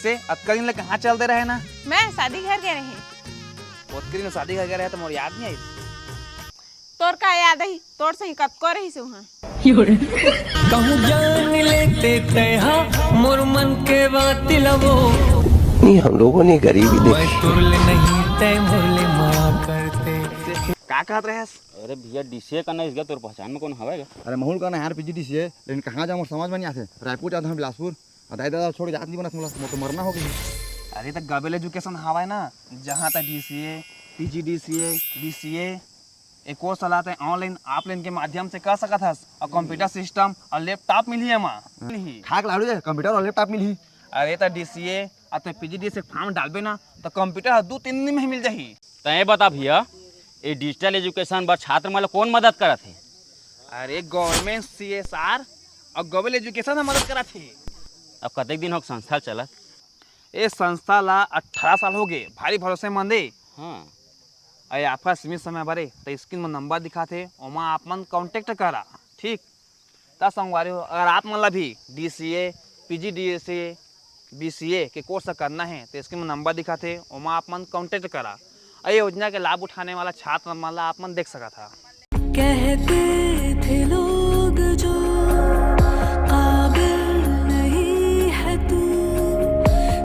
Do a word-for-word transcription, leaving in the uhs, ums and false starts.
ए, अतका दिन ले कहाँ चल दे रहे ना? मैं शादी घर गए रहे। ओतके दिन शादी घर गए रहे तो मोर याद नहीं आई। तोर का याद आई, तोर सही कतको रही से वहाँ। कहूँ जान लेते तैहा मोर मन के बात लवो। नहीं, हम लोगों ने गरीबी देखी। तुरले नहीं तय मुरले माया करते। का कहत रहेस? अरे भैया, डीसीए करना इसका तोर पहचान में कौन हवेगा? अरे महूँ ल करना यार पीजीडीसीए, लेकिन कहाँ जाऊँ, मोर समझ में नहीं आथे। रायपुर जात हूँ बिलासपुर, और दाई दादा छोड़ जात नहीं बनत मोला, मोर तो मरना हो गई। अरे तो गबेल एजुकेशन हवाए ना, जहाँ तक डीसीए, पीजीडीसीए, बीसीए, ए कोर्स ला तैं ऑनलाइन ऑफलाइन के माध्यम से कर सकत हस, और कंप्यूटर सिस्टम और लैपटॉप मिलही एमा। मिलही। खाक लाड़ू जे कंप्यूटर और लैपटॉप मिलही। अरे तो डीसीए और तैं पीजीडीसीए फॉर्म डालबे ना, तो कंप्यूटर ह दू तीन दिन में ही मिल जाही। तैं बता भैया, ये डिजिटल एजुकेशन बर छात्र मन ला कौन मदद करत हे? अरे गवर्नमेंट सीएसआर और गबेल एजुकेशन ह मदद करत हे। अब कतेक दिन हो संस्था चलत? ए संस्था ला अठारह साल हो गए, भारी भरोसेमंद ए। हाँ। अरे आपका सीमित समय बारे तो स्क्रीन में नंबर दिखाथे, ओमा आप मन कॉन्टेक्ट करा, ठीक? त संगवारी हो, अगर आप मन ला भी डीसीए, पीजीडीसीए, बीसीए के कोर्स करना है तो स्क्रीन में नंबर दिखाथे, ओमा आप मन कॉन्टेक्ट करा। अरे योजना के लाभ उठाने वाला छात्र मन ला आप मन देख सकत हा। कहते थे लोग जो